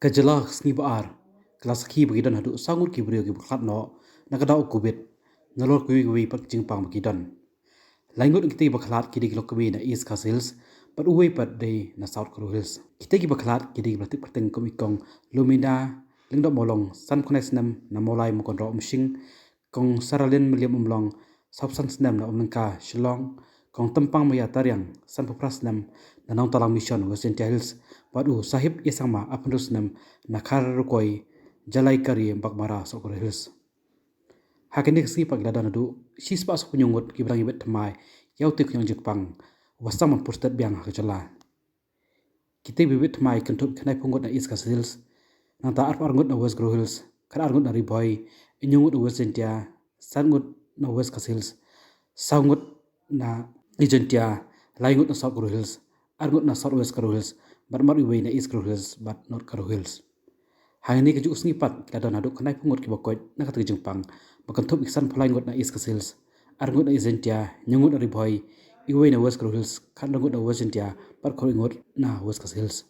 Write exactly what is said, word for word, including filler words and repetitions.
Ka jylla ka sngi ba ar ka la sakhi ba ki don haduh saw ngut ki briew kiba khlad noh na ka daw Covid nalor kiwei kiwei pat ki jingpang ba ki don. Lai ngut na kitei kiba khlad ki dei ki lok kmie na East Khasi Hills bad uwei pat dei na South Garo Hills. Kitei kiba khlad ki dei kiba la tip kyrteng kum i Kong Lumina Lyngdoh Mawlong, sanphew khyndai snem, na Mawlai Mawkynroh Umshing, Kong Saralin Meliam Umlong, sawphew san snem, na Umlyngka, Shillong, Kong Tympang Maya Tariang, sanphew phra snem, na Nongtalang Mission, West Jaintia Hills, bad u Sahib Iasangma, arphew hynriew snem, na Kharkoi Jalaikari, Baghmara, South Garo Hills. Ha kane ka sngi pat ki la don haduh shispah sawphew hynñiew ngut kiba dang ïabit thymmai ïa utei u khñiang jingpang uba sdang ban pur stet biang ha ka jylla. Kitei ba ïabit thymmai kynthup khyndai phew ngut na East Khasi Hills, nangta arphew ar ngut na West Garo Hills, khatar ngut na Ri Bhoi, hynñiew ngut na West Jaintia, san ngut na West Khasi Hills, saw ngut na East Jaintia, lai ngut na South Garo Hills, ar ngut na South West Garo Hills, bad mar iwei na East Garo Hills bad North Garo Hills. Hangne ka juh sngi pat ki la don haduh khyndai phew ngut kiba koit na kata ka jingpang, ba kynthup ïa ki sanphew lai ngut na East Khasi Hills, ar ngut na East Jaintia, hynñiew ngut na Ri Bhoi, iwei na West Garo Hills, khatar ngut na West Jaintia, bad khatar ngut na West Khasi Hills.